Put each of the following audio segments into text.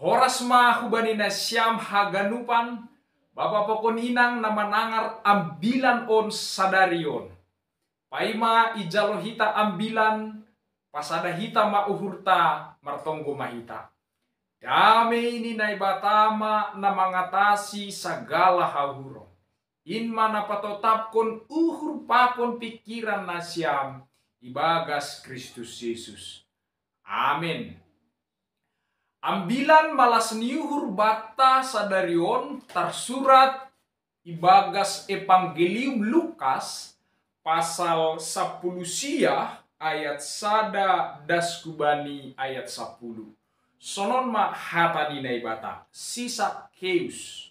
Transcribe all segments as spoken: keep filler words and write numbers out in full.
Horas ma hubani nasiam haganupan, bapa pakon inang na manangar ambilan on sadari on. Paima ijalo hita ambilan, pasada hita ma uhurta, martonggo ma hita. Damei ni Naibata ma na mangatasi sagala hauhuron. In ma na patotapkon uhur pakon pingkiran nasiam ibagas Kristus Jesus. Amen. Ambilan malas ni uhur banta sadari on tarsurat ibagas Evangelium Lukas pasal sapuluh sia ayat sada das hubani ayat sapuluh. Sonon ma hata ni Naibata, si Sakkeus.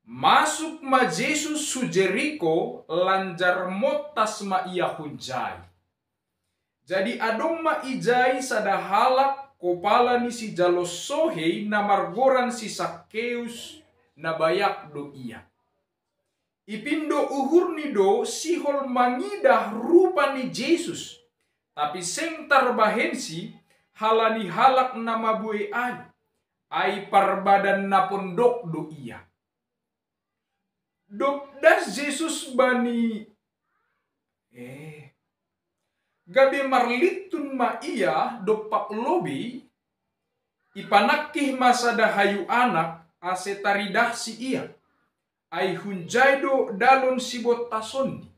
Masuk ma Jesus hu Jeriko, lanjar montas ma ia hunjai. Jadi adong ma ijai sada halak kopala ni sijalo sohei na margoran si Sakkeus, na bayak do ia. Ipindo uhurni do sihol mangidah rupa ni Jesus, tapi seng tarbahensi halani halak na mabuei ai, ai parbadan na pondok do ia. Dob das Jesus bani, eh, gabe marlintun ma ia dompak lobei, ipanangkih ma sada hayu anak, ase taridahsi ia. Ai hunjai do dalon sibontasonni.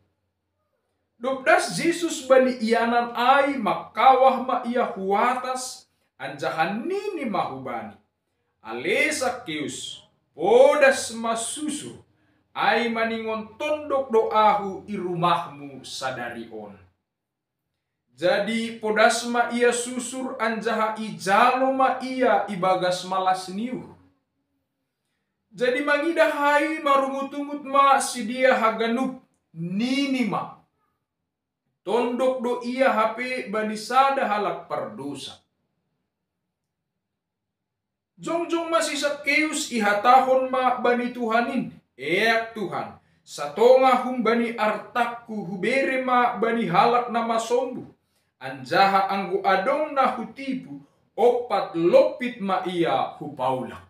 Dob das Jesus bani ianan ai, mangkawah ma ia hu atas, anjaha nini ma hubani, Ale Sakkeus, podas ma susur, ai maningon tondok do ahu i rumahmu sadari on. Jadi podas ma ia susur, anjaha ijalo ma ia ibagas malas ni uhur. Jadi mangidah ai marungutungut ma sidea haganup, nini ma, Tondok do ia hape bani sada halak pardosa. Jongjong ma si Sakkeus, ihatahon ma bani Tuhan in, Eak Tuhan, satonga humbani artangku hubere ma bani halak na masombuh, anjaha anggo adong na hutipu, ompat lompit ma ia hupaulak.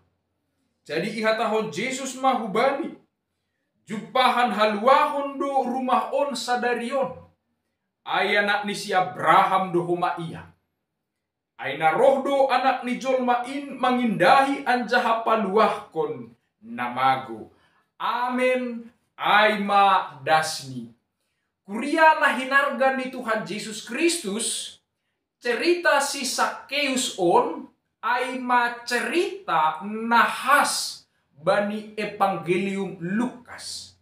Jadi ihatahon Jesus ma hubani, Jumpahan haluahon do rumah on sadari on. Ai anak ni si Abraham do homa ia. Ai na roh do Anak ni jolma in mangindahi anjaha paluahkon na mago. Amen. Ai ma dasni. Kuria na hinarga ni Tuhan Jesus Kristus, cerita si Sakkeus on ai ma cerita na khas bani Evangelium Lukas.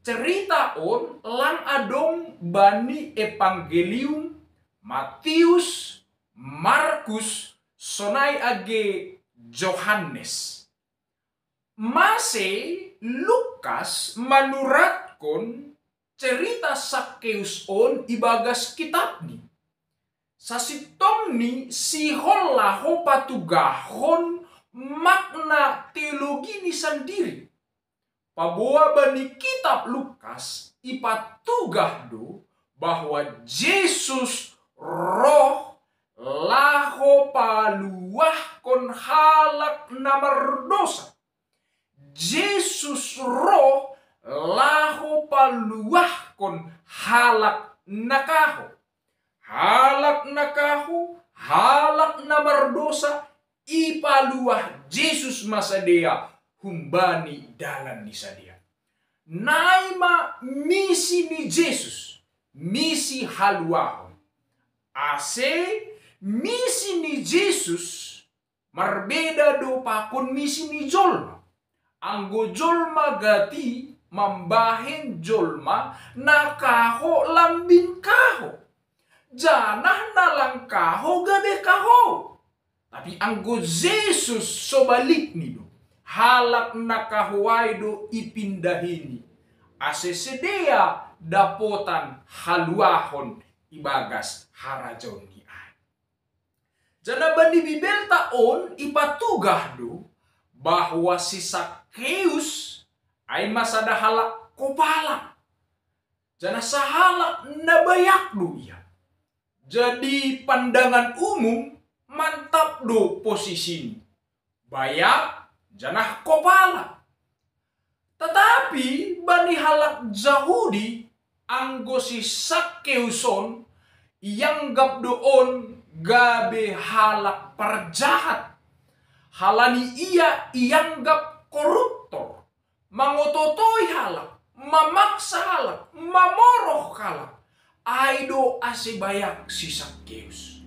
Cerita on lang adong bani Evangelium Matius, Markus, sonai age Johannes. Mase Lukas manuratkon cerita Sakkeus on ibagas kitabni. Sasintongni sihol laho patugahon makna teologini sandiri. Paboa bani kitab Lukas ipatugah do bahwa Jesus roh laho paluahkon halak na mardosa. Jesus roh laho paluahkon halak na kaho. Halak na kaho, halak na mardosa, ipaluah Jesus ma sidea humbani dalan ni sidea. Nai ma misi ni Jesus, misi haluahon. Ase misi ni Jesus marbeda do pakon misi ni jolma. Anggo jolma gati mambahen jolma na kaho lambin kaho, janah na lang kaho gabe kaho. Tapi anggo Jesus sobalikni do, halak na kaho ai do ipindahini, ase sidea dapotan haluahon ibagas harajaonni ai. Janah bani Bibelta on ipatugah do bahwa si Sakkeus ai ma sada halak kopala, janah sahalak na bayak do ia. Jadi pandangan umum mantap do posisini. bayak, janah kopala. Tatapi bani halak Jahudi, anggo si Sakkeus on ianggap do on gabe halak parjahat, halani ia ianggap koruptor, mangototoi halak, mamaksa halak, mamoroh halak. Ai do ase bayak si Sakkeus.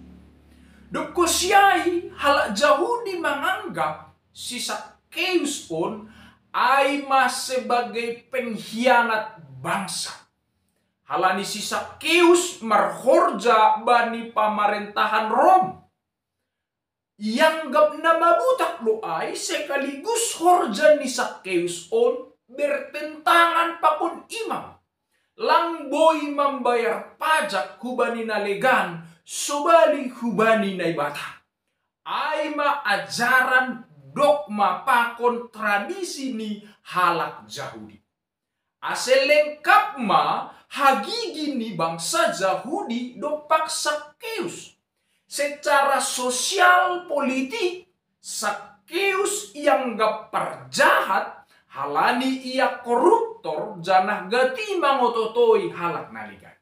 Dokkonsi ai halak Jahudi manganggap si Sakkeus on ai ma sebagai pengkhianat bangsa. Halani si Sakkeus marhorja bani pamarentahan Rom. Ianggap na mabutak do ai, sekaligus horja ni Sakkeus on bertentangan pakon imam. Lang boi mambayar pajak hubani na legan, sobali hubani Naibata. Ai ma ajaran, dogma pakon tradisi ni halak Jahudi. Ase lengkap ma hagigi ni bangsa Jahudi dompak Sakkeus. Secara sosial politik, Sakkeus ianggap parjahat halani ia koruptor janah gati mangototoi halak na legan.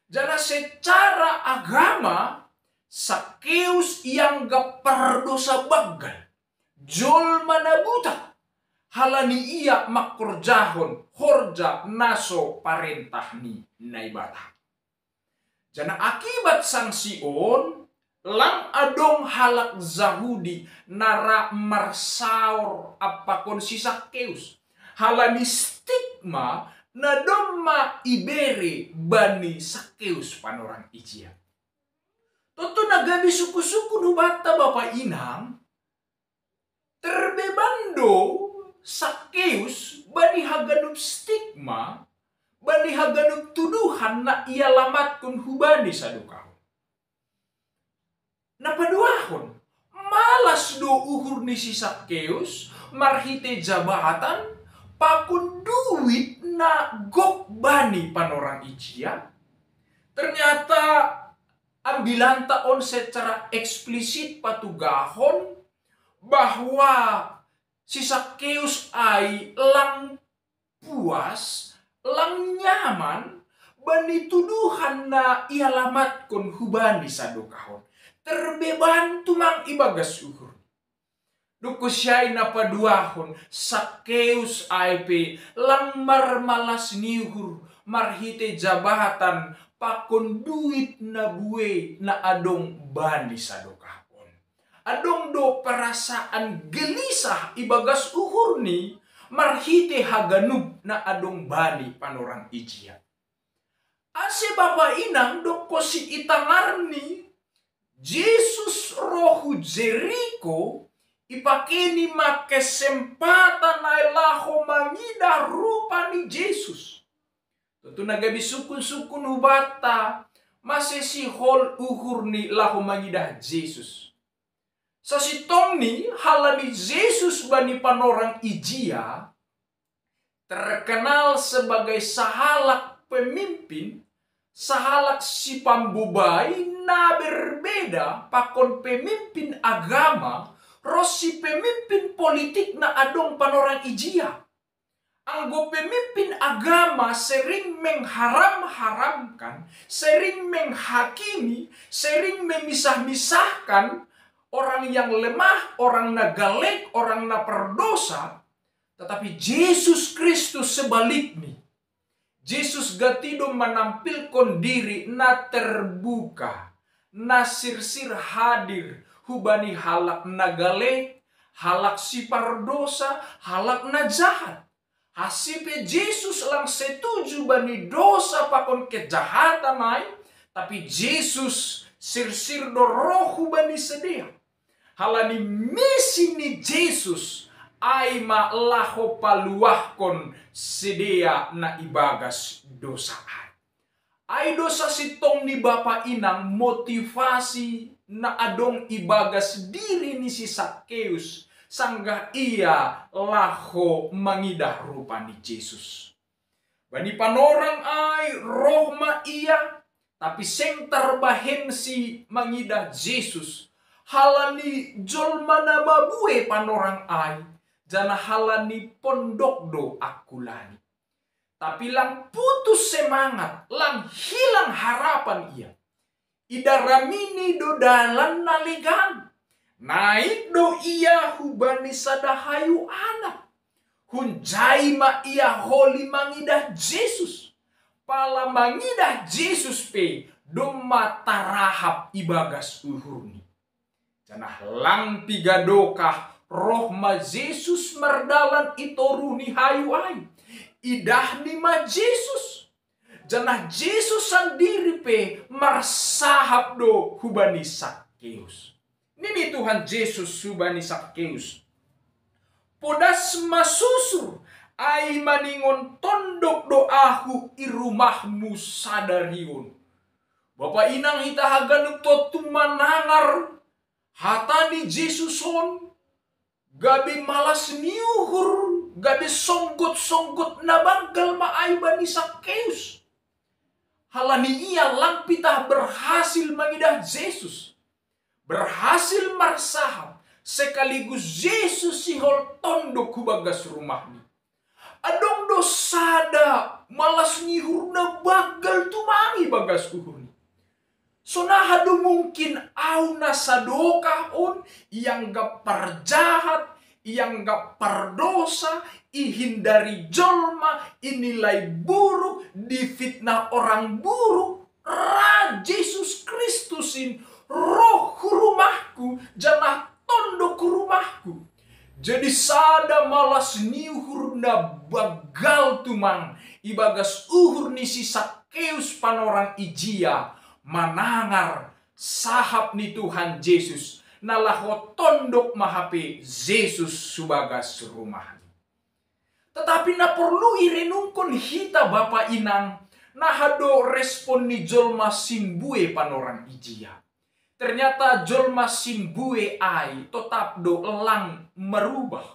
Janah secara agama, Sakkeus ianggap pardosa banggal, jolma na butak, halani ia mangkorjahon horja na so parentah ni Naibata. Janah akibat sanksi on, lang adong halak Jahudi na ra marsaor ampakon si Sakkeus, halani stigma na domma ibere bani Sakkeus panorang ijia. Tontu na gabe sungkun-sungkun hubanta bapa inang, terbeban do Sakkeus bani haganup stigma, bani haganup tuduhan na ialamatkon hubani sadokah on. Na paduahon, malas do uhur ni si Sakkeus marhite jabatan pakon duit na gok bani panorang ijia. Ternyata ambilanta on secara eksplisit patugahon bahwa si Sakkeus ai lang puas, lang nyaman bani tuduhan na ialamatkon hubani sadokah on. Terbeban tumang ibagas uhur. Dokkonsi ai na paduahon, Sakkeus ai pe lang marmalas ni uhur marhite jabatan pakon duit na buei na adong bani sadokah on. Adong do perasaan gelisah ibagas uhurni marhite haganup na adong bani panorang ijia. Ase bapa inang, dokkonsi i tangarni, Jesus roh hu Jeriko, ipakeni ma kesempatan ai laho mangidah rupa ni Jesus. Tontu na gabe sungkun-sungkun hubanta, mase sihol uhurni laho mangidah Jesus. Sasintongni, halani Jesus bani panorang ijia terkenal sebagai sahalak pemimpin, sahalak sipambobai na berbeda pakon pemimpin agama ronsi pemimpin politik na adong panorang ijia. Anggo pemimpin agama sering mengharam-haramkan, sering menghakimi, sering memisah-misahkan orang yang lemah, orang na galek, orang na perdosa. Tetapi Jesus Kristus sebalikni. Jesus gati do manampilkon diri na terbuka, na sirsir hadir hubani halak na galek, halak sipardosa, halak na jahat. Ase pe Jesus lang setuju bani dosa pakon kejahatan ai, tapi Jesus sirsir do roh hubani sidea. Halani misi ni Jesus ai ma laho paluahkon sidea na ibagas dosa ai. Ai do sasintongni bapa inang motivasi na adong ibagas diri ni si Sakkeus, sanggah ia laho mangidah rupa ni Jesus. Bani panorang ai roh ma ia, tapi seng tarbahensi mangidah Jesus, Halani jolma na mabue panorang ai, janah halani pondok do angkulani. Tapi lang putus semangat, lang hilang harapan ia. Idaramini do dalan na legan. Naik do ia hubani sada hayu anak. Hunjai ma ia holi mangidah Jesus. Pala mangidah Jesus pe domma tarahap ibagas uhurni. Janah lang piga dokah roh ma Jesus mardalan i toruh ni hayu ai. Idahni ma Jesus. Janah Jesus sandiri pe marsahap do hubani Sakkeus. Nini Tuhan Jesus hubani Sakkeus, "Podas ma susur, ai maningon tondok do ahu i rumahmu sadari on." Bapa inang hita haganup tontu manangar hata ni Jesus on, gabe malas ni uhur, gabe songgot-songgot na banggal ma ai bani Sakkeus. Halani ia lang pitah berhasil mangidah Jesus. Berhasil marsahap, sekaligus Jesus sihol tondok hubagas rumahni. Adong do sada malas ni uhur na banggal tumang ibagas uhurni. Sonaha do mungkin au na sadokah on ianggap parjahat, ianggap pardosa, ihindari jolma, inilai buruk, difitnah orang buruk, ra Jesus Kristus in roh hu rumahku, janah tondok hu rumahku. Jadi sada malas ni uhur na banggal tumang ibagas uhur ni si Sakkeus panorang ijia manangar sahap ni Tuhan Jesus, na laho tondok ma hape Jesus hubagas rumahni. Tetapi na porlu irenungkon hita bapa inang, naha do respon ni jolma simbue panorang ijia. Ternyata jolma simbue ai totap do lang marubah.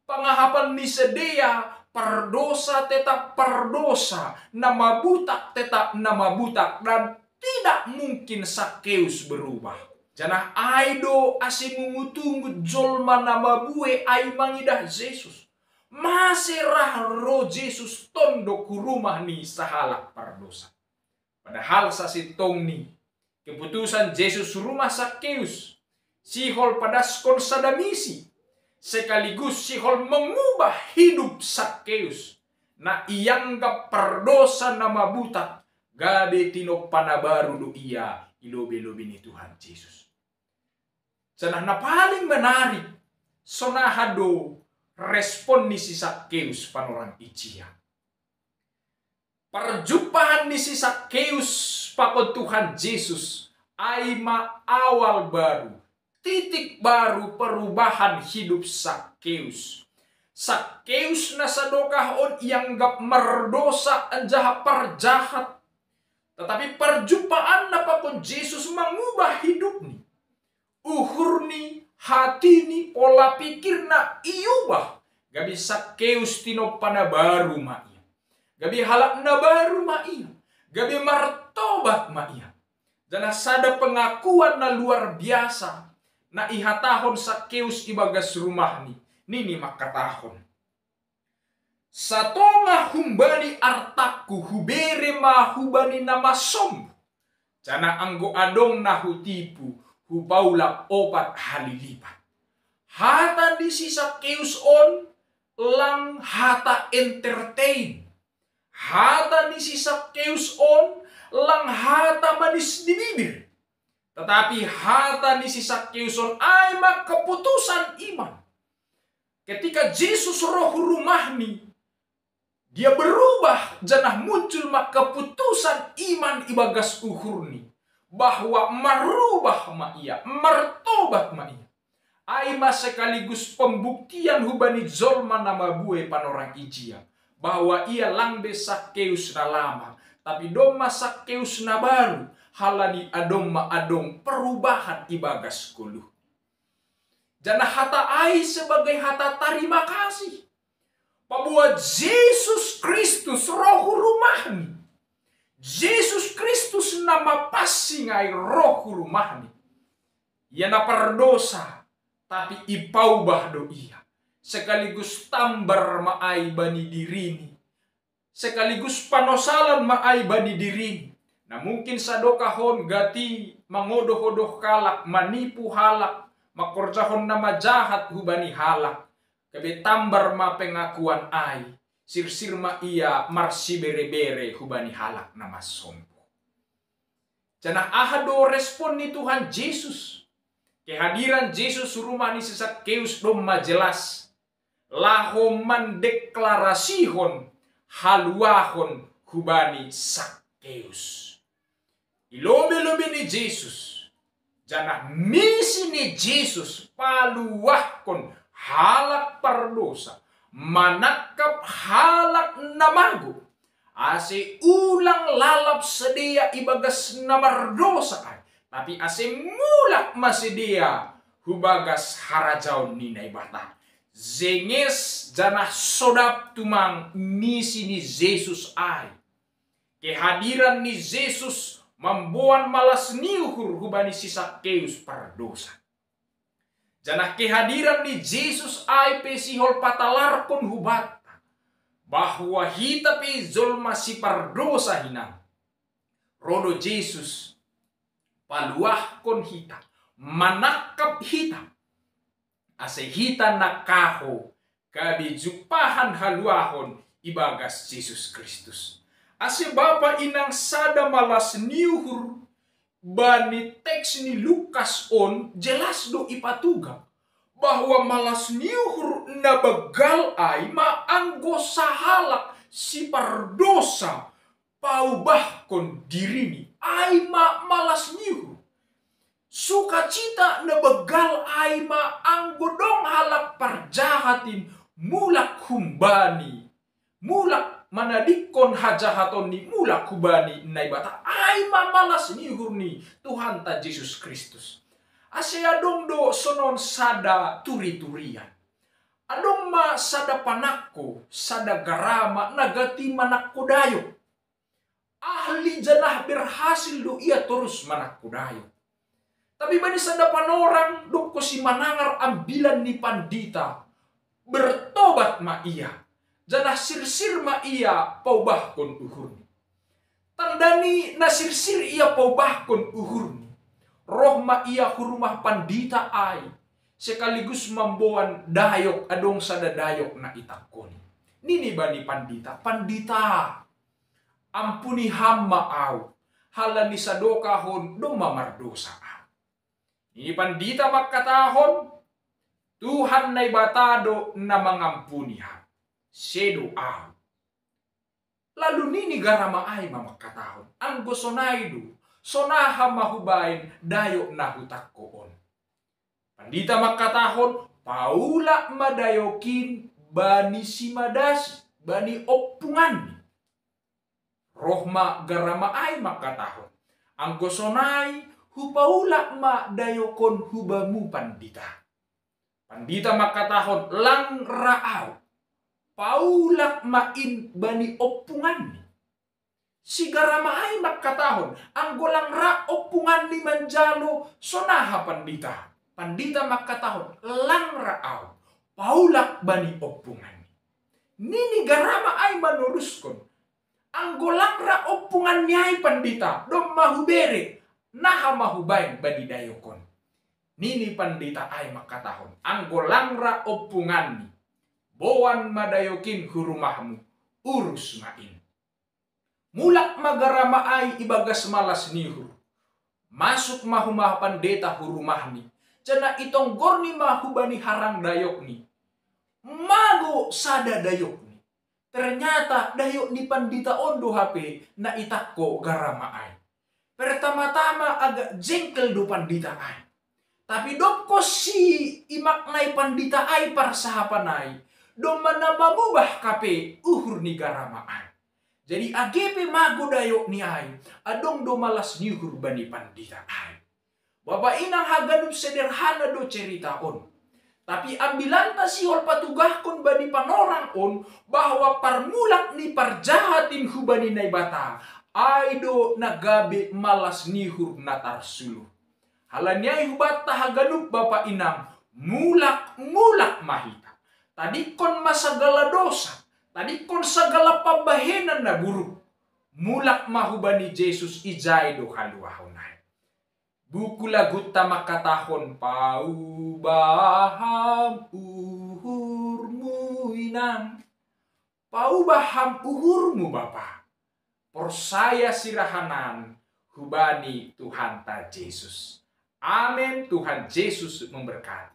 Pangahapan ni sidea, pardosa tetap pardosa, na mabutak tetap na mabutak, dan tidak mungkin Sakkeus berubah. Janah ai do ase mungut-ungut jolma na mabue ai mangidah Jesus. Mase ra roh Jesus tondok hu rumah ni sahalak pardosa. Padahal sasintongni keputusan Jesus hu rumah Sakkeus, sihol padaskon sada misi, sekaligus sihol mengubah hidup Sakkeus, na ianggap pardosa na mabutak, gabe tinompa na baru do ia i lobei-lobei ni Tuhan Jesus. Janah na paling menarik, sonaha do respon ni si Sakkeus panorang ijia. Parjumpaan ni si Sakkeus pakon Tuhan Jesus ai ma awal baru, titik baru perubahan hidup Sakkeus. Sakkeus na sadokah on ianggap mardosa anjaha parjahat. Tetapi parjumpaanna pakon Jesus mangubah hidupni. Uhurni, hatini, pola pikirna iubah. Gabe Sakkeus tinompa na baru ma ia. Gabe halak na baru ma ia. Gabe martobat ma ia. Janah sada pengakuan na luar biasa na ihatahon Sakkeus ibagas rumahni. Nini mangkatahon, "Satonga humbani artangku hubere ma hubani na masombu. Janah anggo adong na hutipu, hupaulak opat hali lipat." Hata ni si Sakkeus on lang hata entertain. Hata ni si Sakkeus on lang hata manis di bibir. Tetapi hata ni si Sakkeus on ai ma keputusan iman. Ketika Jesus roh hu rumahni, dia berubah, janah muncul ma keputusan iman ibagas uhurni, bahwa marubah ma ia, martobat ma ia. Ai ma sekaligus pembuktian hubani jolma na mabue panorang ijia, bahwa ia lang be Sakkeus na lama, tapi domma Sakkeus na baru, halani adong ma adong perubahan ibagas kolu. Janah hata ai sebagai hata tarima kasih. Paboa Jesus Kristus roh hu rumahni. Jesus Kristus na mapansing ai roh hu rumahni. Ia na pardosa, tapi ipaubah do ia. Sekaligus tambar ma ai bani dirini. Sekaligus panosalan ma ai bani dirini. Na mungkin sadokahon gati mangodoh-odoh halak, manipu halak, mangkorjahon na majahat hubani halak. Gabe tambar ma pengakuan ai, sirsir ma ia marsibere-bere hubani halak na marsombu. Janah aha do respon ni Tuhan Jesus? Kehadiran Jesus hu rumah ni si Sakkeus domma jelas, laho mandeklarasihon haluahon hubani Sakkeus. Ilobe-lobe ni Jesus, janah misi ni Jesus paluahkon halak pardosa, manangkap halak na mago, ase ulang lalap sidea ibagas na mardosa ai, tapi ase mulak ma sidea hubagas harajaon ni Naibata. Jenges janah sodap tumang misi ni Jesus ai. Kehadiran ni Jesus mamboan malas ni uhur hubani si Sakkeus pardosa. Janah kehadiran ni Jesus ai pe sihol patalarkon hubanta, bahwa hita pe jolma sipardosa hinan. Ro do Jesus paluahkon hita, manangkap hita, ase hita na kahou gabe jumpahan haluahon ibagas Jesus Kristus. Ase bapa inang, sada malas ni uhur bani teks ni Lukas on jelas do ipatugak, bahwa malas ni uhur na banggal ai ma anggo sahalak sipardosa paubahkon dirini, ai ma malas ni uhur. Sukacita na banggal ai ma anggo dong halak parjahat in mulak humbani, mulak manadingkon hajahatonni mulak hubani Naibata, ai ma malas ni uhur ni Tuhanta Jesus Kristus. Ase adong do sonon sada turi-turian. Adong ma sada panangko, sada garama na gati manangko dayok. Ahli janah berhasil do ia torus manangko dayok. Tapi bani sada panorang, dokko simanangar ambilan ni pandita, bertobat ma ia, janah sirsir ma ia paubahkon uhurni. Tanda ni na sirsir ia paubahkon uhurni, roh ma ia hu rumah pandita ai, sekaligus mamboan dayok, adong sada dayok na itangkoni. Nini bani pandita, "Pandita, ampuni ham ma ahu, halani sadokahon domma mardosa ahu." Nini pandita mangkatahon, "Tuhan Naibata do na mangampuni ham, sedo ahu." Lalu nini garama ai ma mangkatahon, "Anggo sonai do, sonaha ma hubaen dayok na hutangko on?" Pandita mangkatahon, "Paulak ma dayok in bani simadasi, bani ompunganni." Roh ma garama ai mangkatahon, "Anggo sonai, hupaulak ma dayok on hu bamu, pandita." Pandita mangkatahon, "Lang ra ahu, paulak ma in bani ompunganni." Si garama ai mangkatahon, "Anggo lang ra ompunganni manjalo, sonaha, pandita?" Pandita mangkatahon, "Lang ra ahu, paulak bani ompunganni." Nini garama ai manoruskon, "Anggo lang ra ompunganni ai, pandita, domma hubere, naha ma hubaen bani dayok on?" Nini pandita ai mangkatahon, "Anggo lang ra ompunganni, boan ma dayok in hu rumahmu, urus ma in." Mulak ma garama ai ibagas malas ni uhur, masuk ma humaha pandita hu rumahni, janah itonggorni ma hubani harang dayokni, mago sada dayokni. Ternyata dayok ni pandita on do hape na itangko garama ai. Pertama-tama agak jengkel do pandita ai. Tapi dokko siimaknai pandita ai parsahapan ai, domma na mamubah hape uhur ni garama ai. Jadi age pe mago dayokni ai, adong do malas ni uhur bani pandita ai. Bapa inang, haganup sederhana do cerita on. Tapi ambilanta sihol patugahkon bani panorang on, bahwa parmulak ni parjahat in hubani Naibata, ai do na gabe malas ni uhur na tarsuluh. Alani ai hubanta haganup bapa inang, mulak-mulak ma hita. Tadingkon ma sagala dosa, tadingkon sagala pambahenan na buruk. Mulak ma hubani Jesus, ijai do haluahon ai. Buku Lagunta mangkatahon, paubah Ham uhurmu inang. Paubah Ham uhurmu bapa. Porsaya sirahanan hubani Tuhanta Jesus. Amen. Tuhan Jesus memberkati.